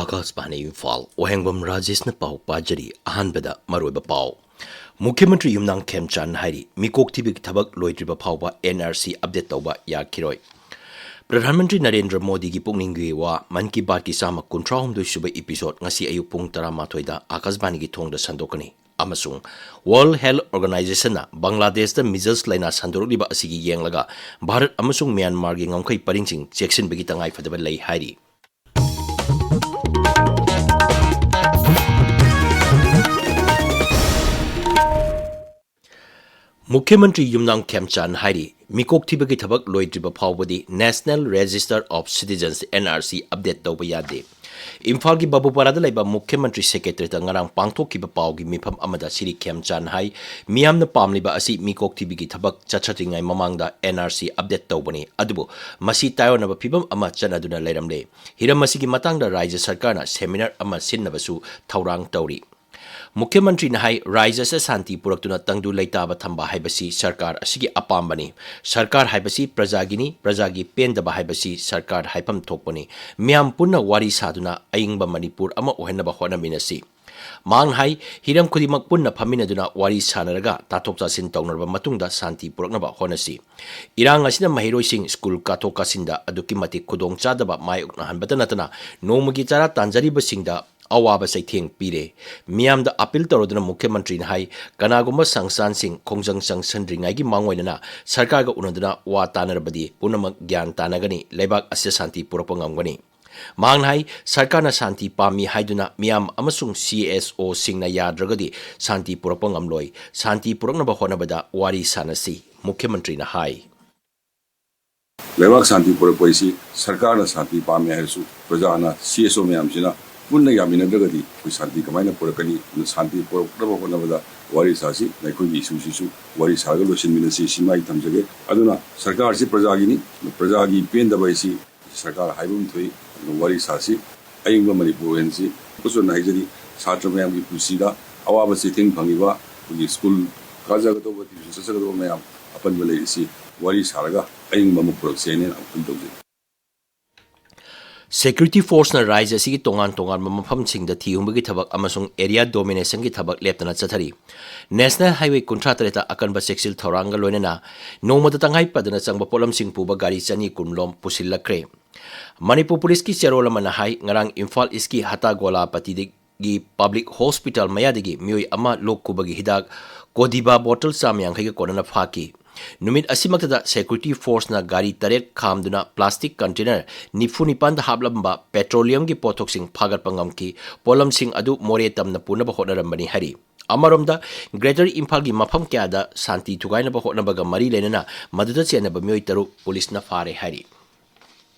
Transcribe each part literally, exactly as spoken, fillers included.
ꯑꯀꯥꯁꯕꯥꯅꯤ ꯏꯝꯐꯥꯜ, ꯋꯥꯍꯦꯡꯕꯝ ꯔꯥꯖꯦꯁꯅ ꯄꯥꯎ ꯄꯥꯖꯔꯤ꯫ ꯑꯍꯥꯟꯕꯗ ꯃꯔꯨꯑꯣꯏꯕ ꯄꯥꯎ꯫ ꯃꯨꯈ꯭ꯌ ꯃꯟꯇ꯭ꯔꯤ ꯌꯨꯝꯅꯥꯝ ꯈꯦꯝꯆꯥꯟ ꯍꯥꯏꯔꯤ, ꯃꯤꯀꯣꯛ ꯊꯤꯕꯒꯤ ꯊꯕꯛ ꯂꯣꯏꯗ꯭ꯔꯤꯕ ꯐꯥꯎꯕ N R C update ꯇꯧꯕ ꯌꯥꯈꯤꯔꯣꯏ꯫ ꯄ꯭ꯔꯙꯥꯟ ꯃꯟꯇ꯭ꯔꯤ ꯅꯔꯦꯟꯗ꯭ꯔ ꯃꯣꯗꯤꯒꯤ ꯄꯨꯛꯅꯤꯡꯒꯤ ꯋꯥ, ꯃꯟ ꯀꯤ ꯕꯥꯠꯀꯤ ꯆꯥꯝꯃ ꯀꯨꯟꯊ꯭ꯔꯥ ꯍꯨꯝꯗꯣꯏ ꯁꯨꯕ episode ꯉꯁꯤ ꯑꯌꯨꯛ ꯄꯨꯡ ꯇꯔꯥꯃꯥꯊꯣꯏꯗ ꯑꯀꯥꯁꯕꯥꯅꯤꯒꯤ ꯊꯣꯡꯗ ꯁꯟꯗꯣꯛꯀꯅꯤ꯫ ꯑꯃꯁꯨꯡ World Health Organizationꯅ ꯕꯪꯒ꯭ꯂꯥꯗꯦꯁꯇ measles ꯂꯥꯏꯅꯥ ꯁꯟꯗꯣꯔꯛꯂꯤꯕ ꯑꯁꯤꯒꯤ ꯌꯦꯡꯂꯒ ꯚꯥꯔꯠ ꯑꯃꯁꯨꯡ ꯃ꯭ꯌꯥꯟꯃꯥꯔꯒꯤ ꯉꯝꯈꯩ ꯄꯔꯤꯡꯁꯤꯡ ꯆꯦꯛꯁꯤꯟꯕꯒꯤ ꯇꯉꯥꯏꯐꯗꯕ ꯂꯩ ꯍꯥꯏꯔꯤ꯫ ꯃꯨꯈ꯭ꯌ ꯃꯟꯇ꯭ꯔꯤ ꯌꯨꯝꯅꯥꯝ ꯈꯦꯝꯆꯥꯟ ꯍꯥꯏꯔꯤ, ꯃꯤꯀꯣꯛ ꯊꯤꯕꯒꯤ ꯊꯕꯛ ꯂꯣꯏꯗ꯭ꯔꯤꯕ ꯐꯥꯎꯕꯗꯤ National Register of Citizens, N R C, update ꯇꯧꯕ ꯌꯥꯗꯦ꯫ ꯏꯝꯐꯥꯜꯒꯤ ꯕꯥꯕꯨꯄꯥꯔꯥꯗ ꯂꯩꯕ ꯃꯨꯈ꯭ꯌ ꯃꯟꯇ꯭ꯔꯤ secretariatꯇ ꯉꯔꯥꯡ ꯄꯥꯡꯊꯣꯛꯈꯤꯕ ꯄꯥꯎꯒꯤ ꯃꯤꯐꯝ ꯑꯃꯗ ꯁꯤꯔꯤ ꯈꯦꯝꯆꯥꯟ ꯍꯥꯏ, ꯃꯤꯌꯥꯝꯅ ꯄꯥꯝꯂꯤꯕ ꯑꯁꯤ ꯃꯤꯀꯣꯛ ꯊꯤꯕꯒꯤ ꯊꯕꯛ ꯆꯠꯊꯗ꯭ꯔꯤꯉꯩ ꯃꯃꯥꯡꯗ N R C update ꯇꯧꯕꯅꯤ, ꯑꯗꯨꯕꯨ ꯃꯁꯤ ꯇꯥꯏꯑꯣꯟꯅꯕ ꯐꯤꯚꯝ ꯑꯃ ꯆꯠꯅꯗꯨꯅ ꯂꯩꯔꯝꯂꯦ꯫ ꯍꯤꯔꯝ ꯑꯁꯤꯒꯤ ꯃꯇꯥꯡꯗ ꯔꯥꯖ꯭ꯌ ꯁꯔꯀꯥꯔꯅ seminar ꯑꯃ ꯁꯤꯟꯅꯕꯁꯨ ꯊꯧꯔꯥꯡ ꯇꯧꯔꯤ꯫ ꯃꯨꯈ꯭ꯌ ꯃꯟꯇ꯭ꯔꯤꯅ ꯍꯥꯏ, ꯔꯥꯖ꯭ꯌ ꯑꯁꯤ ꯁꯥꯟꯇꯤ ꯄꯨꯔꯛꯇꯨꯅ ꯇꯪꯗꯨ ꯂꯩꯇꯥꯕ ꯊꯝꯕ ꯍꯥꯏꯕꯁꯤ ꯁꯔꯀꯥꯔ ꯑꯁꯤꯒꯤ ꯑꯄꯥꯝꯕꯅꯤ꯫ ꯁꯔꯀꯥꯔ ꯍꯥꯏꯕꯁꯤ ꯄ꯭ꯔꯖꯥꯒꯤꯅꯤ, ꯄ꯭ꯔꯖꯥꯒꯤ ꯄꯦꯟꯗꯕ ꯍꯥꯏꯕꯁꯤ ꯁꯔꯀꯥꯔ ꯍꯥꯏꯐꯝ ꯊꯣꯛꯄꯅꯤ꯫ ꯃꯤꯌꯥꯝ ꯄꯨꯟꯅ ꯋꯥꯔꯤ ꯁꯥꯗꯨꯅ ꯑꯌꯤꯡꯕ ꯃꯅꯤꯄꯨꯔ ꯑꯃ ꯑꯣꯏꯍꯟꯅꯕ ꯍꯣꯠꯅꯃꯤꯟꯅꯁꯤ꯫ ꯃꯍꯥꯛꯅ ꯍꯥꯏ, ꯍꯤꯔꯝ ꯈꯨꯗꯤꯡꯃꯛ ꯄꯨꯟꯅ ꯐꯝꯃꯤꯟꯅꯗꯨꯅ ꯋꯥꯔꯤ ꯁꯥꯅꯔꯒ ꯇꯥꯊꯣꯛ ꯇꯥꯁꯤꯟ ꯇꯧꯅꯔꯕ ꯃꯇꯨꯡꯗ ꯁꯥꯟꯇꯤ ꯄꯨꯔꯛꯅꯕ ꯍꯣꯠꯅꯁꯤ꯫ ꯏꯔꯥꯡ ꯑꯁꯤꯅ ꯃꯍꯩꯔꯣꯏꯁꯤꯡ ꯁ꯭ꯀꯨꯜ ꯀꯥꯊꯣꯛ ꯀꯥꯁꯤꯟꯗ ꯑꯗꯨꯛꯀꯤ ꯃꯇꯤꯛ ꯈꯨꯗꯣꯡꯆꯥꯗꯕ ꯃꯥꯌꯣꯛꯅꯍꯟꯕꯇ ꯅꯠꯇꯅ ꯅꯣꯡꯃꯒꯤ ꯆꯔꯥ ꯇꯥꯟꯖꯔꯤꯕꯁꯤꯡꯗ ꯑꯋꯥꯕ ꯆꯩꯊꯦꯡ ꯄꯤꯔꯦ꯫ ꯃꯤꯌꯥꯝꯗ appeal ꯇꯧꯔꯗꯨꯅ ꯃꯨꯈ꯭ꯌ ꯃꯟꯇ꯭ꯔꯤꯅ ꯍꯥꯏ, ꯀꯅꯥꯒꯨꯝꯕ ꯁꯪꯁꯊꯥꯟꯁꯤꯡ ꯈꯣꯡꯖꯪ ꯆꯪꯁꯤꯟꯗ꯭ꯔꯤꯉꯩꯒꯤ ꯃꯥꯡꯑꯣꯏꯅꯅ ꯁꯔꯀꯥꯔꯒ ꯎꯅꯗꯨꯅ ꯋꯥ ꯇꯥꯅꯔꯕꯗꯤ ꯄꯨꯝꯅꯃꯛ ꯒ꯭ꯌꯥꯟ ꯇꯥꯅꯒꯅꯤ, ꯂꯩꯕꯥꯛ ꯑꯁꯤꯗ ꯁꯥꯟꯇꯤ ꯄꯨꯔꯛꯄ ꯉꯝꯒꯅꯤ꯫ ꯃꯍꯥꯛꯅ ꯍꯥꯏ, ꯁꯔꯀꯥꯔꯅ ꯁꯥꯟꯇꯤ ꯄꯥꯝꯃꯤ ꯍꯥꯏꯗꯨꯅ ꯃꯤꯌꯥꯝ ꯑꯃꯁꯨꯡ C S Oꯁꯤꯡꯅ ꯌꯥꯗ꯭ꯔꯒꯗꯤ ꯁꯥꯟꯇꯤ ꯄꯨꯔꯛꯄ ꯉꯝꯂꯣꯏ꯫ ꯁꯥꯟꯇꯤ ꯄꯨꯔꯛꯅꯕ ꯍꯣꯠꯅꯕꯗ ꯋꯥꯔꯤ ꯁꯥꯅꯁꯤ, ꯃꯨꯈ꯭ꯌ ꯃꯟꯇ꯭ꯔꯤꯅ ꯍꯥꯏ꯫ ꯂꯩꯕꯥꯛ ꯁꯥꯟꯇꯤ ꯄꯨꯔꯛꯄ ꯍꯥꯏꯁꯤ ꯁꯔꯀꯥꯔꯅ ꯁꯥꯟꯇꯤ ꯄꯥꯝꯃꯤ ꯍꯥꯏꯔꯁꯨ ꯄ꯭ꯔꯖꯥꯅ, C S O ꯃꯌꯥꯝꯁꯤꯅ ꯄꯨꯟꯅ ꯌꯥꯃꯤꯟꯅꯗ꯭ꯔꯒꯗꯤ ꯑꯩꯈꯣꯏ ꯁꯥꯟꯇꯤ ꯀꯃꯥꯏꯅ ꯄꯨꯔꯛꯀꯅꯤ? ꯑꯗꯨꯅ ꯁꯥꯟꯇꯤ ꯄꯨꯔꯛꯅꯕ ꯍꯣꯠꯅꯕꯗ ꯋꯥꯔꯤ ꯁꯥꯁꯤ꯫ ꯑꯩꯈꯣꯏꯒꯤ issueꯁꯤꯁꯨ ꯋꯥꯔꯤ ꯁꯥꯔꯒ ꯂꯣꯏꯁꯤꯟꯃꯤꯟꯅꯁꯤ꯫ ꯁꯤꯃ ꯑꯩ ꯊꯝꯖꯒꯦ꯫ ꯑꯗꯨꯅ ꯁꯔꯀꯥꯔꯁꯤ ꯄ꯭ꯔꯖꯥꯒꯤꯅꯤ꯫ ꯄ꯭ꯔꯖꯥꯒꯤ ꯄꯦꯟꯗꯕ ꯍꯥꯏꯁꯤ ꯁꯔꯀꯥꯔ ꯍꯥꯏꯕ ꯑꯃ ꯊꯣꯛꯏ꯫ ꯑꯗꯨꯅ ꯋꯥꯔꯤ ꯁꯥꯁꯤ꯫ ꯑꯌꯤꯡꯕ ꯃꯅꯤꯄꯨꯔ ꯑꯣꯏꯍꯟꯁꯤ꯫ ꯑꯩꯈꯣꯏꯁꯨ ꯍꯥꯏꯖꯔꯤ, ꯁꯥꯇ꯭ꯔ ꯃꯌꯥꯝꯒꯤ ꯄꯨꯟꯁꯤꯗ ꯑꯋꯥꯕ ꯆꯩꯊꯦꯡ ꯐꯪꯉꯤꯕ ꯑꯩꯈꯣꯏꯒꯤ ꯁ꯭ꯀꯨꯜ ꯀꯥꯖꯒꯗꯧꯕ, tuition ꯆꯠꯆꯒꯗꯧꯕ ꯃꯌꯥꯝ ꯑꯄꯟꯕ ꯂꯩꯔꯤꯁꯤ ꯋꯥꯔꯤ ꯁꯥꯔꯒ ꯑꯌꯤꯡꯕ ꯑꯃ ꯄꯨꯔꯛꯁꯦ ꯍꯥꯏꯅ appeal ꯇꯧꯖꯩ꯫ Security Forceꯅ ꯔꯥꯖ꯭ꯌ ꯑꯁꯤꯒꯤ ꯇꯣꯉꯥꯟ ꯇꯣꯉꯥꯟꯕ ꯃꯐꯝꯁꯤꯡꯗ ꯊꯤꯍꯨꯝꯕꯒꯤ ꯊꯕꯛ ꯑꯃꯁꯨꯡ Area Dominationꯒꯤ ꯊꯕꯛ ꯂꯦꯞꯇꯅ ꯆꯠꯊꯔꯤ꯫ National Highway ꯀꯨꯟꯊ꯭ꯔꯥ ꯇꯔꯦꯠꯇ ꯑꯀꯟꯕ ꯆꯦꯛꯁꯤꯜ ꯊꯧꯔꯥꯡꯒ ꯂꯣꯏꯅꯅ ꯅꯣꯡꯃꯗ ꯇꯉꯥꯏ ꯐꯗꯅ ꯆꯪꯕ ꯄꯣꯠꯂꯝꯁꯤꯡ ꯄꯨꯕ ꯒꯥꯔꯤ ꯆꯅꯤ ꯀꯨꯟ ꯂꯣꯝ ꯄꯨꯁꯤꯜꯂꯛꯈ꯭ꯔꯦ꯫ ꯃꯅꯤꯄꯨꯔ ꯄꯨꯂꯤꯁꯀꯤ ꯆꯦꯔꯣꯜ ꯑꯃꯅ ꯍꯥꯏ, ꯉꯔꯥꯡ ꯏꯝꯐꯥꯜ ꯏꯁꯀꯤ ꯍꯇꯥꯒꯣꯂꯥꯄꯇꯤꯗꯒꯤ ꯄꯕ꯭ꯂꯤꯛ ꯍꯣꯁꯄꯤꯇꯥꯜ ꯃꯌꯥꯗꯒꯤ ꯃꯤꯑꯣꯏ ꯑꯃ ꯂꯣꯛ ꯈꯨꯕꯒꯤ ꯍꯤꯗꯥꯛ Godiva bottle ꯆꯥꯝꯃ ꯌꯥꯡꯈꯩꯒ ꯀꯣꯟꯅꯅ ꯐꯥꯈꯤ꯫ ꯅꯨꯃꯤꯠ ꯑꯁꯤꯃꯛꯇꯗ Security Forceꯅ ꯒꯥꯔꯤ ꯇꯔꯦꯠ ꯈꯥꯝꯗꯨꯅ plastic container ꯅꯤꯐꯨ ꯅꯤꯄꯥꯟꯗ ꯍꯥꯞꯂꯝꯕ petroleumꯒꯤ ꯄꯣꯠꯊꯣꯛꯁꯤꯡ ꯐꯥꯒꯠꯄ ꯉꯝꯈꯤ꯫ ꯄꯣꯠꯂꯝꯁꯤꯡ ꯑꯗꯨ ꯃꯣꯔꯦ ꯇꯝꯅ ꯄꯨꯅꯕ ꯍꯣꯠꯅꯔꯝꯕꯅꯤ ꯍꯥꯏꯔꯤ꯫ ꯑꯃꯔꯣꯝꯗ, Greater ꯏꯝꯐꯥꯜꯒꯤ ꯃꯐꯝ ꯀꯌꯥꯗ ꯁꯥꯟꯇꯤ ꯊꯨꯒꯥꯏꯅꯕ ꯍꯣꯠꯅꯕꯒ ꯃꯔꯤ ꯂꯩꯅꯅ ꯃꯗꯨꯗ ꯆꯦꯟꯅꯕ ꯃꯤꯑꯣꯏ ꯇꯔꯨꯛ ꯄꯨꯂꯤꯁꯅ ꯐꯥꯔꯦ ꯍꯥꯏꯔꯤ꯫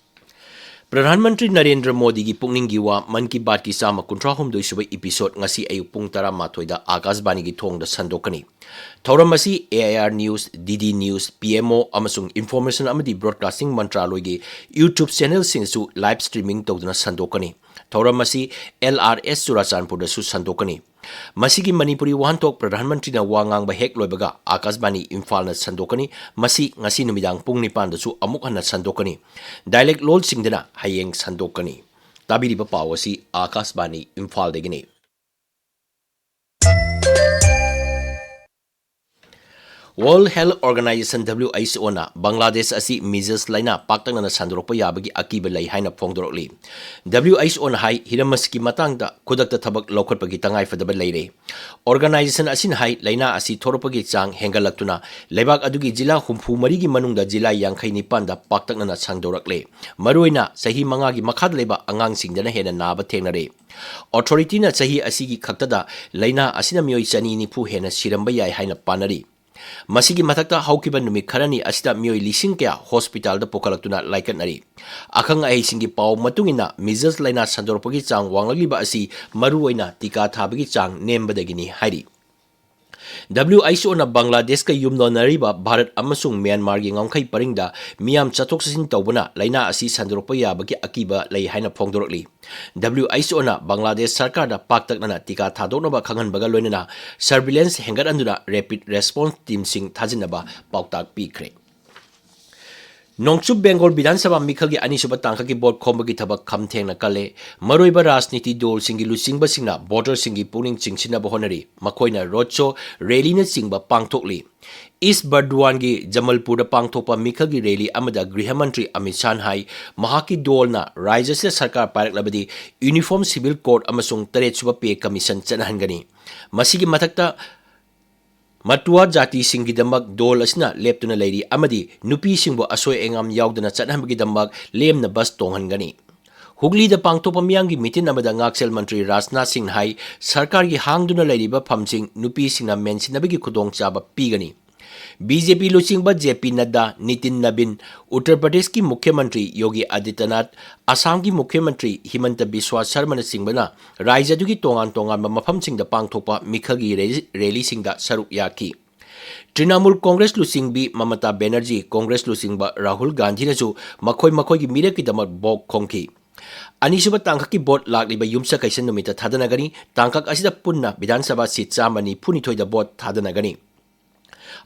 ꯄ꯭ꯔꯙꯥꯟ ꯃꯟꯇ꯭ꯔꯤ ꯅꯔꯦꯟꯗ꯭ꯔ ꯃꯣꯗꯤꯒꯤ ꯄꯨꯛꯅꯤꯡꯒꯤ ꯋꯥ, ꯃꯟ ꯀꯤ ꯕꯥꯠꯀꯤ ꯆꯥꯝꯃ ꯀꯨꯟꯊ꯭ꯔꯥ ꯍꯨꯝꯗꯣꯏ ꯁꯨꯕ episode ꯉꯁꯤ ꯑꯌꯨꯛ ꯄꯨꯡ ꯇꯔꯥꯃꯥꯊꯣꯏꯗ ꯑꯥꯀꯥꯁꯕꯥꯅꯤꯒꯤ ꯊꯣꯡꯗ ꯁꯟꯗꯣꯛꯀꯅꯤ꯫ ꯊꯧꯔꯝ ꯑꯁꯤ A I R News, D D News, P M O ꯑꯃꯁꯨꯡ Information ꯑꯃꯗꯤ Broadcasting ꯃꯟꯇ꯭ꯔꯥꯂꯣꯏꯒꯤ YouTube channelꯁꯤꯡꯗꯁꯨ live streaming ꯇꯧꯗꯨꯅ ꯁꯟꯗꯣꯛꯀꯅꯤ꯫ ꯊꯧꯔꯝ ꯑꯁꯤ L R S ꯆꯨꯔꯥꯆꯥꯟꯄꯨꯔꯗꯁꯨ ꯁꯟꯗꯣꯛꯀꯅꯤ꯫ ꯃꯁꯤꯒꯤ ꯃꯅꯤꯄꯨꯔꯤ ꯋꯥꯍꯟꯊꯣꯛ ꯄ꯭ꯔꯙꯥꯟ ꯃꯟꯇ꯭ꯔꯤꯅ ꯋꯥ ꯉꯥꯡꯕ ꯍꯦꯛ ꯂꯣꯏꯕꯒ ꯑꯥꯀꯥꯁꯕꯥꯅꯤ ꯏꯝꯐꯥꯜꯅ ꯁꯟꯗꯣꯛꯀꯅꯤ꯫ ꯃꯁꯤ ꯉꯁꯤ ꯅꯨꯃꯤꯗꯥꯡ ꯄꯨꯡ ꯅꯤꯄꯥꯟꯗꯁꯨ ꯑꯃꯨꯛ ꯍꯟꯅ ꯁꯟꯗꯣꯛꯀꯅꯤ꯫ Dialect ꯂꯣꯜꯁꯤꯡꯗꯅ ꯍꯌꯦꯡ ꯁꯟꯗꯣꯛꯀꯅꯤ꯫ ꯇꯥꯕꯤꯔꯤꯕ ꯄꯥꯎ ꯑꯁꯤ ꯑꯥꯀꯥꯁꯕꯥꯅꯤ ꯏꯝꯐꯥꯜꯗꯒꯤꯅꯤ꯫ World Health Organization, W H O ꯅ ꯕꯪꯒ꯭ꯂꯥꯗꯦꯁ ꯑꯁꯤ measles ꯂꯥꯏꯅꯥ ꯄꯥꯛꯇꯛꯅꯅ ꯁꯟꯗꯣꯔꯛꯄ ꯌꯥꯕꯒꯤ ꯑꯀꯤꯕ ꯂꯩ ꯍꯥꯏꯅ ꯐꯣꯡꯗꯣꯔꯛꯂꯤ꯫ W H O ꯅ ꯍꯥꯏ, ꯍꯤꯔꯝ ꯑꯁꯤꯒꯤ ꯃꯇꯥꯡꯗ ꯈꯨꯗꯛꯇ ꯊꯕꯛ ꯂꯧꯈꯠꯄꯒꯤ ꯇꯉꯥꯏꯐꯗꯕ ꯂꯩꯔꯦ꯫ Organization ꯑꯁꯤꯅ ꯍꯥꯏ, ꯂꯥꯏꯅꯥ ꯑꯁꯤ ꯊꯣꯔꯛꯄꯒꯤ ꯆꯥꯡ ꯍꯦꯟꯒꯠꯂꯛꯇꯨꯅ ꯂꯩꯕꯥꯛ ꯑꯗꯨꯒꯤ ꯖꯤꯂꯥ ꯍꯨꯝꯐꯨ ꯃꯔꯤꯒꯤ ꯃꯅꯨꯡꯗ ꯖꯤꯂꯥ ꯌꯥꯡꯈꯩ ꯅꯤꯄꯥꯟꯗ ꯄꯥꯛꯇꯛꯅꯅ ꯁꯟꯗꯣꯔꯛꯂꯦ꯫ ꯃꯔꯨꯑꯣꯏꯅ ꯆꯍꯤ ꯃꯉꯥꯒꯤ ꯃꯈꯥꯗ ꯂꯩꯕ ꯑꯉꯥꯡꯁꯤꯡꯗꯅ ꯍꯦꯟꯅ ꯅꯥꯕ ꯊꯦꯡꯅꯔꯦ꯫ Authority ꯅ ꯆꯍꯤ ꯑꯁꯤꯒꯤ ꯈꯛꯇꯗ ꯂꯥꯏꯅꯥ ꯑꯁꯤꯅ ꯃꯤꯑꯣꯏ ꯆꯅꯤ ꯅꯤꯐꯨ ꯍꯦꯟꯅ ꯁꯤꯔꯝꯕ ꯌꯥꯏ ꯍꯥꯏꯅ ꯄꯥꯅꯔꯤ꯫ ꯃꯁꯤꯒꯤ ꯃꯊꯛꯇ ꯍꯧꯈꯤꯕ ꯅꯨꯃꯤꯠ ꯈꯔꯅꯤ ꯑꯁꯤꯗ ꯃꯤꯑꯣꯏ ꯂꯤꯁꯤꯡ ꯀꯌꯥ hospital ꯗ ꯄꯨꯈꯠꯂꯛꯇꯨꯅ ꯂꯥꯏꯀꯠꯅꯔꯤ꯫ ꯑꯈꯪ ꯑꯍꯩꯁꯤꯡꯒꯤ ꯄꯥꯎ ꯃꯇꯨꯡ ꯏꯟꯅ, measles ꯂꯥꯏꯅꯥ ꯁꯟꯗꯣꯔꯛꯄꯒꯤ ꯆꯥꯡ ꯋꯥꯡꯂꯛꯂꯤꯕ ꯑꯁꯤ ꯃꯔꯨꯑꯣꯏꯅ ꯇꯤꯀꯥ ꯊꯥꯕꯒꯤ ꯆꯥꯡ ꯅꯦꯝꯕꯗꯒꯤꯅꯤ ꯍꯥꯏꯔꯤ꯫ W H O ꯅ ꯕꯪꯒ꯭ꯂꯥꯗꯦꯁꯀ ꯌꯨꯝꯂꯣꯟꯅꯔꯤꯕ ꯚꯥꯔꯠ ꯑꯃꯁꯨꯡ ꯃ꯭ꯌꯥꯟꯃꯥꯔꯒꯤ ꯉꯝꯈꯩ ꯄꯔꯤꯡꯗ ꯃꯤꯌꯥꯝ ꯆꯠꯊꯣꯛ ꯆꯠꯁꯤꯟ ꯇꯧꯕꯅ ꯂꯥꯏꯅꯥ ꯑꯁꯤ ꯁꯟꯗꯣꯔꯛꯄ ꯌꯥꯕꯒꯤ ꯑꯀꯤꯕ ꯂꯩ ꯍꯥꯏꯅ ꯐꯣꯡꯗꯣꯔꯛꯂꯤ꯫ W H O ꯅ ꯕꯪꯒ꯭ꯂꯥꯗꯦꯁ ꯁꯔꯀꯥꯔꯗ ꯄꯥꯛꯇꯛꯅꯅ ꯇꯤꯀꯥ ꯊꯥꯗꯣꯛꯅꯕ ꯈꯪꯍꯟꯕꯒ ꯂꯣꯏꯅꯅ surveillance ꯍꯦꯟꯒꯠꯍꯟꯗꯨꯅ rapid response team ꯁꯤꯡ ꯊꯥꯖꯤꯟꯅꯕ ꯄꯥꯎꯇꯥꯛ ꯄꯤꯈ꯭ꯔꯦ꯫ ꯅꯣꯡꯆꯨꯞ ꯕꯦꯡꯒꯣꯜ ꯕꯤꯙꯥꯟ ꯁꯚꯥ ꯃꯤꯈꯜꯒꯤ ꯑꯅꯤꯁꯨꯕ ꯇꯥꯡꯀꯛꯀꯤ ꯚꯣꯠ ꯈꯣꯝꯕꯒꯤ ꯊꯕꯛ ꯈꯝ ꯊꯦꯡꯅ ꯀꯜꯂꯦ꯫ ꯃꯔꯨꯑꯣꯏꯕ ꯔꯥꯖꯅꯤꯇꯤ ꯗꯣꯜꯁꯤꯡꯒꯤ ꯂꯨꯆꯤꯡꯕꯁꯤꯡꯅ ꯚꯣꯇꯔꯁꯤꯡꯒꯤ ꯄꯨꯛꯅꯤꯡ ꯆꯤꯡꯁꯤꯟꯅꯕ ꯍꯣꯠꯅꯔꯤ꯫ ꯃꯈꯣꯏꯅ ꯔꯣꯗ ꯁꯣ, ꯔꯦꯂꯤꯅꯆꯤꯡꯕ ꯄꯥꯡꯊꯣꯛꯂꯤ꯫ ꯏꯁ ꯕꯔꯗꯨꯋꯥꯟꯒꯤ ꯖꯃꯜꯄꯨꯔꯗ ꯄꯥꯡꯊꯣꯛꯄ ꯃꯤꯈꯜꯒꯤ ꯔꯦꯂꯤ ꯑꯃꯗ ꯒ꯭ꯔꯤꯍ ꯃꯟꯇ꯭ꯔꯤ ꯑꯃꯤꯠ ꯁꯥꯍꯅ ꯍꯥꯏ, ꯃꯍꯥꯛꯀꯤ ꯗꯣꯜꯅ ꯔꯥꯖ꯭ꯌꯁꯤꯗ ꯁꯔꯀꯥꯔ ꯄꯥꯏꯔꯛꯂꯕꯗꯤ ꯌꯨꯅꯤꯐꯣꯔꯝ ꯁꯤꯚꯤꯜ ꯀꯣꯗ ꯑꯃꯁꯨꯡ ꯇꯔꯦꯠꯁꯨꯕ ꯄꯦ ꯀꯃꯤꯁꯟ ꯆꯠꯅꯍꯟꯒꯅꯤ꯫ ꯃꯁꯤꯒꯤ ꯃꯊꯛꯇ ꯃꯇꯨꯋꯥ ꯖꯥꯇꯤꯁꯤꯡꯒꯤꯗꯃꯛ ꯗꯣꯜ ꯑꯁꯤꯅ ꯂꯦꯞꯇꯨꯅ ꯂꯩꯔꯤ ꯑꯃꯗꯤ ꯅꯨꯄꯤꯁꯤꯡꯕꯨ ꯑꯁꯣꯏ ꯑꯉꯥꯝ ꯌꯥꯎꯗꯅ ꯆꯠꯍꯟꯕꯒꯤꯗꯃꯛ ꯂꯦꯝꯅ ꯕꯁ ꯇꯣꯡꯍꯟꯒꯅꯤ꯫ ꯍꯨꯒꯂꯤꯗ ꯄꯥꯡꯊꯣꯛꯄ ꯃꯤꯌꯥꯝꯒꯤ ꯃꯤꯇꯤꯟ ꯑꯃꯗ ꯉꯥꯛꯁꯦꯜ ꯃꯟꯇ꯭ꯔꯤ ꯔꯥꯖꯅꯥꯊ ꯁꯤꯡꯅ ꯍꯥꯏ, ꯁꯔꯀꯥꯔꯒꯤ ꯍꯥꯡꯗꯨꯅ ꯂꯩꯔꯤꯕ ꯐꯝꯁꯤꯡ ꯅꯨꯄꯤꯁꯤꯡꯅ ꯃꯦꯟꯁꯤꯟꯅꯕꯒꯤ ꯈꯨꯗꯣꯡꯆꯥꯕ ꯄꯤꯒꯅꯤ꯫ ꯕꯤ ꯖꯦ ꯄꯤ ꯂꯨꯆꯤꯡꯕ ꯖꯦ ꯄꯤ ꯅꯗ꯭ꯗꯥ, ꯅꯤꯇꯤꯟ ꯅꯕꯤꯟ, ꯎꯠꯇꯔ ꯄ꯭ꯔꯗꯦꯁꯀꯤ ꯃꯨꯈ꯭ꯌ ꯃꯟꯇ꯭ꯔꯤ ꯌꯣꯒꯤ ꯑꯗꯤꯇ꯭ꯌꯅꯥꯊ, ꯑꯁꯥꯝꯒꯤ ꯃꯨꯈ꯭ꯌ ꯃꯟꯇ꯭ꯔꯤ ꯍꯤꯃꯟꯇ ꯕꯤꯁ꯭ꯋꯥ ꯁꯔꯃꯅꯆꯤꯡꯕꯅ ꯔꯥꯖ꯭ꯌ ꯑꯗꯨꯒꯤ ꯇꯣꯉꯥꯟ ꯇꯣꯉꯥꯟꯕ ꯃꯐꯝꯁꯤꯡꯗ ꯄꯥꯡꯊꯣꯛꯄ ꯃꯤꯈꯜꯒꯤ ꯔꯦꯂꯤ-, ꯔꯦꯂꯤꯁꯤꯡꯗ ꯁꯔꯨꯛ ꯌꯥꯈꯤ꯫ ꯇ꯭ꯔꯤꯅꯥꯃꯨꯜ ꯀꯣꯡꯒ꯭ꯔꯦꯁ ꯂꯨꯆꯤꯡꯕꯤ ꯃꯃꯇꯥ ꯕꯦꯅꯔꯖꯤ, ꯀꯣꯡꯒ꯭ꯔꯦꯁ ꯂꯨꯆꯤꯡꯕ ꯔꯥꯍꯨꯜ ꯒꯥꯟꯙꯤꯅꯁꯨ ꯃꯈꯣꯏ ꯃꯈꯣꯏꯒꯤ ꯃꯤꯔꯦꯞꯀꯤꯗꯃꯛ ꯚꯣꯠ ꯈꯣꯝꯈꯤ꯫ ꯑꯅꯤꯁꯨꯕ ꯇꯥꯡꯀꯛꯀꯤ ꯚꯣꯠ ꯂꯥꯛꯂꯤꯕ ꯌꯨꯝꯁꯀꯩꯁ ꯅꯨꯃꯤꯠꯇ ꯊꯥꯗꯅꯒꯅꯤ꯫ ꯇꯥꯡꯀꯛ ꯑꯁꯤꯗ ꯄꯨꯟꯅ ꯕꯤꯙꯥꯟ ꯁꯚꯥ ꯁꯤꯠ ꯆꯥꯝꯃ ꯅꯤꯐꯨ ꯅꯤꯊꯣꯏꯗ ꯚꯣꯠ ꯊꯥꯗꯅꯒꯅꯤ꯫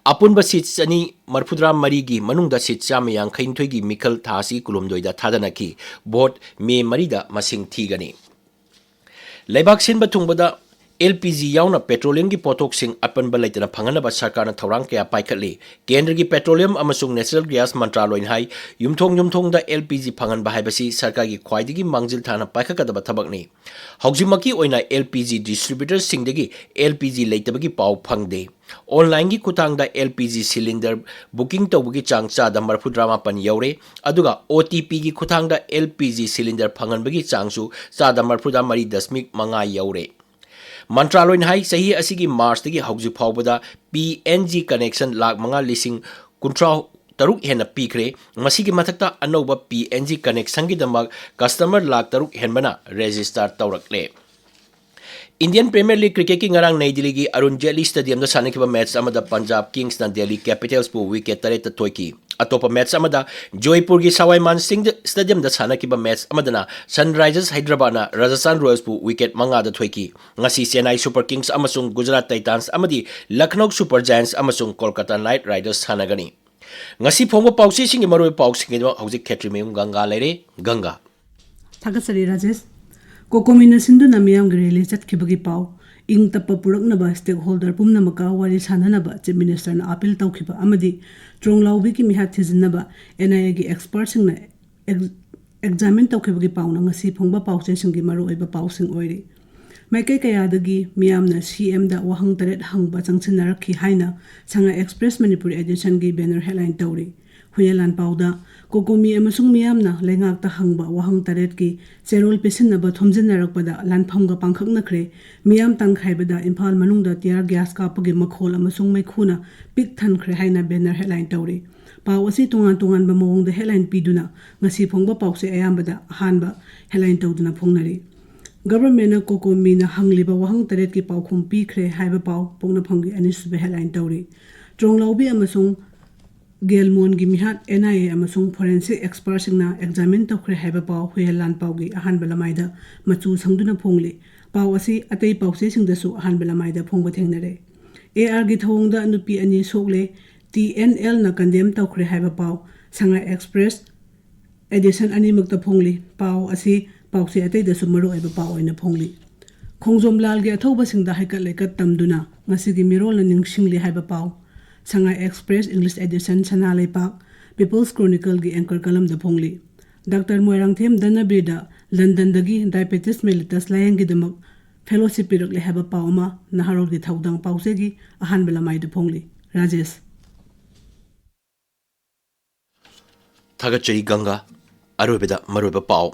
ꯑꯄꯨꯟꯕ ꯁꯤꯠ ꯆꯅꯤ ꯃꯔꯤꯐꯨꯇꯔꯥ ꯃꯔꯤꯒꯤ ꯃꯅꯨꯡꯗ ꯁꯤꯠ ꯆꯥꯝꯃ ꯌꯥꯡꯈꯩ ꯅꯤꯊꯣꯏꯒꯤ ꯃꯤꯈꯜ ꯊꯥ ꯑꯁꯤ ꯀꯨꯟꯍꯨꯝꯗꯣꯏꯗ ꯊꯥꯗꯅꯈꯤ꯫ ꯚꯣꯠ ꯃꯦ ꯃꯔꯤꯗ ꯃꯁꯤꯡ ꯊꯤꯒꯅꯤ꯫ ꯂꯩꯕꯥꯛ ꯁꯤꯟꯕ ꯊꯨꯡꯕꯗ ꯑꯦꯜ ꯄꯤ ꯖꯤ ꯌꯥꯎꯅ ꯄꯦꯇ꯭ꯔꯣꯂꯤꯌꯝꯒꯤ ꯄꯣꯠꯊꯣꯛꯁꯤꯡ ꯑꯄꯟꯕ ꯂꯩꯇꯅ ꯐꯪꯍꯟꯅꯕ ꯁꯔꯀꯥꯔꯅ ꯊꯧꯔꯥꯡ ꯀꯌꯥ ꯄꯥꯏꯈꯠꯂꯤ꯫ ꯀꯦꯟꯗ꯭ꯔꯒꯤ ꯄꯦꯇ꯭ꯔꯣꯂꯤꯌꯝ ꯑꯃꯁꯨꯡ ꯅꯦꯆꯔꯦꯜ ꯒ꯭ꯌꯥꯁ ꯃꯟꯇ꯭ꯔꯥꯂꯣꯏꯅ ꯍꯥꯏ, ꯌꯨꯝꯊꯣꯡ ꯌꯨꯝꯊꯣꯡꯗ ꯑꯦꯜ ꯄꯤ ꯖꯤ ꯐꯪꯍꯟꯕ ꯍꯥꯏꯕꯁꯤ ꯁꯔꯀꯥꯔꯒꯤ ꯈ꯭ꯋꯥꯏꯗꯒꯤ ꯃꯥꯡꯖꯤꯜ ꯊꯥꯅ ꯄꯥꯏꯈꯠꯀꯗꯕ ꯊꯕꯛꯅꯤ꯫ ꯍꯧꯖꯤꯛꯃꯛꯀꯤ ꯑꯣꯏꯅ ꯑꯦꯜ ꯄꯤ ꯖꯤ ꯗꯤꯁꯇ꯭ꯔꯤꯕ꯭ꯌꯨꯇꯔꯁꯤꯡꯗꯒꯤ ꯑꯦꯜ ꯄꯤ ꯖꯤ ꯂꯩꯇꯕꯒꯤ ꯄꯥꯎ ꯐꯪꯗꯦ꯫ ꯑꯣꯟꯂꯥꯏꯟꯒꯤ ꯈꯨꯠꯊꯥꯡꯗ L P G cylinder booking ꯇꯧꯕꯒꯤ ꯆꯥꯡ ꯆꯥꯗ ꯃꯔꯤꯐꯨꯇꯔꯥ ꯃꯥꯄꯟ ꯌꯧꯔꯦ, ꯑꯗꯨꯒ ꯑꯣ ꯇꯤ ꯄꯤꯒꯤ ꯈꯨꯠꯊꯥꯡꯗ ꯑꯦꯜ ꯄꯤ ꯖꯤ ꯁꯤꯂꯤꯟꯗꯔ ꯐꯪꯍꯟꯕꯒꯤ ꯆꯥꯡꯁꯨ ꯆꯥꯗ ꯃꯔꯤꯐꯨꯇꯔꯥ ꯃꯔꯤ ꯗꯁꯃꯤꯛ ꯃꯉꯥ ꯌꯧꯔꯦ꯫ ꯃꯟꯇ꯭ꯔꯥꯂꯣꯏꯅ ꯍꯥꯏ, ꯆꯍꯤ ꯑꯁꯤꯒꯤ ꯃꯥꯔꯆꯇꯒꯤ ꯍꯧꯖꯤꯛ ꯐꯥꯎꯕꯗ P N G connection lakh ꯃꯉꯥ ꯂꯤꯁꯤꯡ ꯀꯨꯟꯊ꯭ꯔꯥ ꯇꯔꯨꯛ ꯍꯦꯟꯅ ꯄꯤꯈ꯭ꯔꯦ꯫ ꯃꯁꯤꯒꯤ ꯃꯊꯛꯇ ꯑꯅꯧꯕ ꯄꯤ ꯑꯦꯟ ꯖꯤ ꯀꯅꯦꯛꯁꯟꯒꯤꯗꯃꯛ ꯀꯁꯇꯃꯔ ꯂꯥꯈ ꯇꯔꯨꯛ ꯍꯦꯟꯕꯅ ꯔꯦꯖꯤꯁꯇꯥꯔ ꯇꯧꯔꯛꯂꯦ꯫ ꯏꯟꯗꯤꯌꯟ ꯄ꯭ꯔꯤꯃꯤꯌꯔ ꯂꯤꯒ ꯀ꯭ꯔꯤꯀꯦꯠꯀꯤ ꯉꯔꯥꯡ ꯅꯩ ꯗꯤꯜꯂꯤꯒꯤ ꯑꯔꯨꯟ ꯖꯦꯠꯂꯤ ꯁ꯭ꯇꯦꯗꯤꯌꯝꯗ ꯁꯥꯟꯅꯈꯤꯕ ꯃꯦꯆ ꯑꯃꯗ ꯄꯟꯖꯥꯕ ꯀꯤꯡꯁꯅ ꯗꯦꯜꯂꯤ ꯀꯦꯄꯤꯇꯦꯜꯁꯄꯨ ꯋꯤꯀꯦꯠ ꯇꯔꯦꯠꯇ ꯊꯣꯏꯈꯤ꯫ ꯑꯇꯣꯞꯄ ꯃꯦꯆ ꯑꯃꯗ ꯖꯣꯏꯄꯨꯔꯒꯤ ꯁꯋꯥꯏ ꯃꯥꯟ ꯁꯤꯡ ꯁ꯭ꯇꯦꯗꯤꯌꯝꯗ ꯁꯥꯟꯅꯈꯤꯕ ꯃꯦꯆ ꯑꯃꯗꯅ ꯁꯟꯔꯥꯏꯖꯔꯁ ꯍꯩꯗ꯭ꯔꯕꯥꯗꯅ ꯔꯥꯖꯁꯊꯥꯟ ꯔꯣꯌꯦꯜꯁꯄꯨ ꯋꯤꯀꯦꯠ ꯃꯉꯥꯗ ꯊꯣꯏꯈꯤ꯫ ꯉꯁꯤ ꯆꯦꯟꯅꯥꯏ ꯁꯨꯄꯔ ꯀꯤꯡꯁ ꯑꯃꯁꯨꯡ ꯒꯨꯖꯔꯥꯠ ꯇꯥꯏꯇꯥꯟꯁ ꯑꯃꯗꯤ ꯂꯈꯅꯧ ꯁꯨꯄꯔ ꯖꯥꯌꯟꯁ ꯑꯃꯁꯨꯡ ꯀꯣꯜꯀꯇꯥ ꯅꯥꯏꯠ ꯔꯥꯏꯗꯔꯁ ꯁꯥꯟꯅꯒꯅꯤ꯫ ꯉꯁꯤ ꯐꯣꯡꯕ ꯄꯥꯎꯆꯦꯁꯤꯡꯒꯤ ꯃꯔꯨꯑꯣꯏꯕ ꯄꯥꯎꯁꯤꯡꯒꯤꯗꯃꯛ ꯍꯧꯖꯤꯛ ꯈꯦꯇ꯭ꯔꯤꯃꯌꯨꯝ ꯒꯪꯒꯥ ꯂꯩꯔꯦ꯫ ꯒꯪꯒꯥ꯫ ꯊꯥꯒꯠꯆꯔꯤ ꯔꯥꯖꯦꯁ꯫ ꯀꯣꯀꯣꯃꯤꯅ ꯁꯤꯟꯗꯨꯅ ꯃꯤꯌꯥꯝꯒꯤ ꯔꯦꯂꯤ ꯆꯠꯈꯤꯕꯒꯤ ꯄꯥꯎ꯫ ꯏꯪ ꯇꯞꯄ ꯄꯨꯔꯛꯅꯕ ꯁ꯭ꯇꯦꯛ ꯍꯣꯜꯗꯔ ꯄꯨꯝꯅꯃꯛꯀ ꯋꯥꯔꯤ ꯁꯥꯅꯅꯕ ꯆꯤꯐ ꯃꯤꯅꯤꯁꯇꯔꯅ ꯑꯥꯄꯤꯜ ꯇꯧꯈꯤꯕ ꯑꯃꯗꯤ ꯇ꯭ꯔꯣꯡꯂꯥꯎꯕꯤꯒꯤ ꯃꯤꯍꯥꯠ ꯊꯤꯖꯤꯟꯅꯕ ꯑꯦꯟ ꯑꯥꯏ ꯑꯦꯒꯤ ꯑꯦꯛꯁꯄꯔꯠꯁꯤꯡꯅ ꯑꯦꯛ-, ꯑꯦꯛꯖꯥꯃꯤꯟ ꯇꯧꯈꯤꯕꯒꯤ ꯄꯥꯎꯅ ꯉꯁꯤ ꯐꯣꯡꯕ ꯄꯥꯎꯆꯦꯁꯤꯡꯒꯤ ꯃꯔꯨꯑꯣꯏꯕ ꯄꯥꯎꯁꯤꯡ ꯑꯣꯏꯔꯤ꯫ ꯃꯥꯏꯀꯩ ꯀꯌꯥꯗꯒꯤ ꯃꯤꯌꯥꯝꯅ ꯁꯤ ꯑꯦꯝꯗ ꯋꯥꯍꯪ ꯇꯔꯦꯠ ꯍꯪꯕ ꯆꯪꯁꯤꯟꯅꯔꯛꯈꯤ ꯍꯥꯏꯅ ꯁꯉꯥꯏ ꯑꯦꯛꯁꯄ꯭ꯔꯦꯁ ꯃꯅꯤꯄꯨꯔꯤ ꯑꯦꯗꯤꯁꯟꯒꯤ ꯕꯦꯅꯔ ꯍꯦꯗꯂꯥꯏꯟ ꯇꯧꯔꯤ꯫ ꯍꯨꯌꯦꯟ ꯂꯥꯟꯄꯥꯎꯗ ꯀꯣꯀꯣꯃꯤ ꯑꯃꯁꯨꯡ ꯃꯤꯌꯥꯝꯅ ꯂꯩꯉꯥꯛꯇ ꯍꯪꯕ ꯋꯥꯍꯪ ꯇꯔꯦꯠꯀꯤ ꯆꯦꯔꯣꯜ ꯄꯤꯁꯤꯟꯅꯕ ꯊꯣꯝꯖꯤꯟꯅꯔꯛꯄꯗ ꯂꯥꯟꯐꯝꯒ ꯄꯥꯡꯈꯛꯅꯈ꯭ꯔꯦ꯫ ꯃꯤꯌꯥꯝ ꯇꯥꯟꯈꯥꯏꯕꯗ ꯏꯝꯐꯥꯜ ꯃꯅꯨꯡꯗ ꯇꯤꯌꯥꯔ ꯒ꯭ꯌꯥꯁ ꯀꯥꯞꯄꯒꯤ ꯃꯈꯣꯜ ꯑꯃꯁꯨꯡ ꯃꯩꯈꯨꯅ ꯄꯤꯛ ꯊꯟꯈ꯭ꯔꯦ ꯍꯥꯏꯅ ꯕꯦꯅꯔ ꯍꯦꯗꯂꯥꯏꯟ ꯇꯧꯔꯤ꯫ ꯄꯥꯎ ꯑꯁꯤ ꯇꯣꯉꯥꯟ ꯇꯣꯉꯥꯟꯕ ꯃꯑꯣꯡꯗ ꯍꯦꯗꯂꯥꯏꯟ ꯄꯤꯗꯨꯅ ꯉꯁꯤ ꯐꯣꯡꯕ ꯄꯥꯎꯆꯦ ꯑꯌꯥꯝꯕꯗ ꯑꯍꯥꯟꯕ ꯍꯦꯗꯂꯥꯏꯟ ꯇꯧꯗꯨꯅ ꯐꯣꯡꯅꯔꯤ꯫ ꯒꯚꯔꯟꯃꯦꯟꯠꯅ ꯀꯣꯀꯣꯃꯤꯅ ꯍꯪꯂꯤꯕ ꯋꯥꯍꯪ ꯇꯔꯦꯠꯀꯤ ꯄꯥꯎꯈꯨꯝ ꯄꯤꯈ꯭ꯔꯦ ꯍꯥꯏꯕ ꯄꯥꯎ ꯄꯣꯛꯅꯐꯝꯒꯤ ꯑꯅꯤꯁꯨꯕ ꯍꯦꯗꯂꯥꯏꯟ ꯇꯧꯔꯤ꯫ ꯇ꯭ꯔꯣꯡꯂꯥꯎꯕꯤ ꯑꯃꯁꯨꯡ ꯒꯦꯜꯃꯣꯟꯒꯤ ꯃꯤꯍꯥꯠ ꯑꯦꯟ ꯑꯥꯏ ꯑꯦ ꯑꯃꯁꯨꯡ ꯐꯣꯔꯦꯟꯁꯤꯛ ꯑꯦꯛꯁꯄꯔꯠꯁꯤꯡꯅ ꯑꯦꯛꯖꯥꯃꯤꯟ ꯇꯧꯈ꯭ꯔꯦ ꯍꯥꯏꯕ ꯄꯥꯎ ꯍꯨꯌꯦꯟ ꯂꯥꯟꯄꯥꯎꯒꯤ ꯑꯍꯥꯟꯕ ꯂꯃꯥꯏꯗ ꯃꯆꯨ ꯁꯪꯗꯨꯅ ꯐꯣꯡꯂꯤ꯫ ꯄꯥꯎ ꯑꯁꯤ ꯑꯇꯩ ꯄꯥꯎꯆꯦꯁꯤꯡꯗꯁꯨ ꯑꯍꯥꯟꯕ ꯂꯃꯥꯏꯗ ꯐꯣꯡꯕ ꯊꯦꯡꯅꯔꯦ꯫ ꯑꯦ ꯑꯥꯔꯒꯤ ꯊꯧꯑꯣꯡꯗ ꯅꯨꯄꯤ ꯑꯅꯤ ꯁꯣꯛꯂꯦ, ꯇꯤ ꯑꯦꯟ ꯑꯦꯜꯅ ꯀꯟꯗꯦꯝ ꯇꯧꯈ꯭ꯔꯦ ꯍꯥꯏꯕ ꯄꯥꯎ ꯁꯉꯥꯏ ꯑꯦꯛꯁꯄ꯭ꯔꯦꯁ ꯑꯦꯗꯤꯁꯟ ꯑꯅꯤꯃꯛꯇ ꯐꯣꯡꯂꯤ꯫ ꯄꯥꯎ ꯑꯁꯤ ꯄꯥꯎꯆꯦ ꯑꯇꯩꯗꯁꯨ ꯃꯔꯨꯑꯣꯏꯕ ꯄꯥꯎ ꯑꯣꯏꯅ ꯐꯣꯡꯂꯤ꯫ ꯈꯣꯡꯖꯣꯝ ꯂꯥꯜꯒꯤ ꯑꯊꯧꯕꯁꯤꯡꯗ ꯍꯩꯀꯠ ꯂꯩꯀꯠ ꯇꯝꯗꯨꯅ ꯉꯁꯤꯒꯤ ꯃꯤꯔꯣꯜꯅ ꯅꯤꯡꯁꯤꯡꯂꯤ ꯍꯥꯏꯕ ꯄꯥꯎ ꯁꯉꯥꯏ ꯑꯦꯛꯁꯄ꯭ꯔꯦꯁ ꯏꯪꯂꯤꯁ ꯑꯦꯗꯤꯁꯟ ꯁꯅꯥ ꯂꯩꯄꯥꯛ ꯄꯤꯄꯜꯁ ꯀ꯭ꯔꯣꯅꯤꯀꯜꯒꯤ ꯑꯦꯡꯀꯔ ꯀꯂꯝꯗ ꯐꯣꯡꯂꯤ꯫ ꯗꯥꯛꯇꯔ ꯃꯣꯏꯔꯥꯡꯊꯦꯝ ꯙꯅꯕꯤꯔꯗ ꯂꯟꯗꯟꯗꯒꯤ ꯗꯥꯏꯕꯦꯇꯤꯁ ꯃꯦꯂꯤꯇꯁ ꯂꯥꯌꯦꯡꯒꯤꯗꯃꯛ ꯐꯦꯂꯣꯁꯤꯞ ꯄꯤꯔꯛꯂꯦ ꯍꯥꯏꯕ ꯄꯥꯎ ꯑꯃ ꯅꯍꯥꯔꯣꯜꯒꯤ ꯊꯧꯗꯥꯡ ꯄꯥꯎꯆꯦꯒꯤ ꯑꯍꯥꯟꯕ ꯂꯃꯥꯏꯗ ꯐꯣꯡꯂꯤ꯫ ꯔꯥꯖꯦꯁ꯫ ꯊꯥꯒꯠꯆꯔꯤ ꯒꯪꯒꯥ꯫ ꯑꯔꯣꯏꯕꯗ ꯃꯔꯨꯑꯣꯏꯕ ꯄꯥꯎ꯫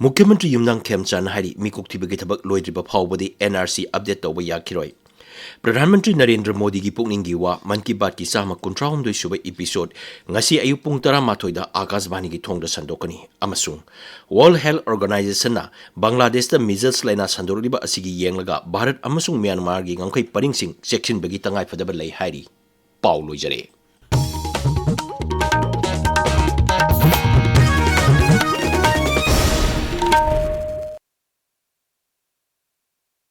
ꯃꯨꯈ꯭ꯌ ꯃꯟꯇ꯭ꯔꯤ ꯌꯨꯝꯅꯥꯝ ꯈꯦꯝꯆꯥꯟꯅ ꯍꯥꯏꯔꯤ, ꯃꯤꯀꯣꯛ ꯊꯤꯕꯒꯤ ꯊꯕꯛ ꯂꯣꯏꯗ꯭ꯔꯤꯕ ꯐꯥꯎꯕꯗꯤ ꯑꯦꯟ ꯑꯥꯔ ꯁꯤ ꯑꯞꯗꯦꯠ ꯇꯧꯕ ꯌꯥꯈꯤꯔꯣꯏ꯫ ꯄ꯭ꯔꯙꯥꯟ ꯃꯟꯇ꯭ꯔꯤ ꯅꯔꯦꯟꯗ꯭ꯔ ꯃꯣꯗꯤꯒꯤ ꯄꯨꯛꯅꯤꯡꯒꯤ ꯋꯥ, ꯃꯟ ꯀꯤ ꯕꯥꯠꯀꯤ ꯆꯥꯝꯃ ꯀꯨꯟꯊ꯭ꯔꯥꯍꯨꯝꯗꯣꯏ ꯁꯨꯕ ꯏꯄꯤꯁꯣꯗ ꯉꯁꯤ ꯑꯌꯨꯛ ꯄꯨꯡ ꯇꯔꯥꯃꯥꯊꯣꯏꯗ ꯑꯥꯀꯥꯁꯕꯥꯅꯤꯒꯤ ꯊꯣꯡꯗ ꯁꯟꯗꯣꯛꯀꯅꯤ꯫ ꯑꯃꯁꯨꯡ World Health Organizationꯅ ꯕꯪꯒ꯭ꯂꯥꯗꯦꯁꯇ measles ꯂꯥꯏꯅꯥ ꯁꯟꯗꯣꯔꯛꯂꯤꯕ ꯑꯁꯤꯒꯤ ꯌꯦꯡꯂꯒ ꯚꯥꯔꯠ ꯑꯃꯁꯨꯡ ꯃ꯭ꯌꯥꯟꯃꯥꯔꯒꯤ ꯉꯝꯈꯩ ꯄꯔꯤꯡꯁꯤꯡ ꯆꯦꯛꯁꯤꯟꯕꯒꯤ ꯇꯉꯥꯏꯐꯗꯕ ꯂꯩ ꯍꯥꯏꯔꯤ꯫ ꯄꯥꯎ ꯂꯣꯏꯖꯔꯦ꯫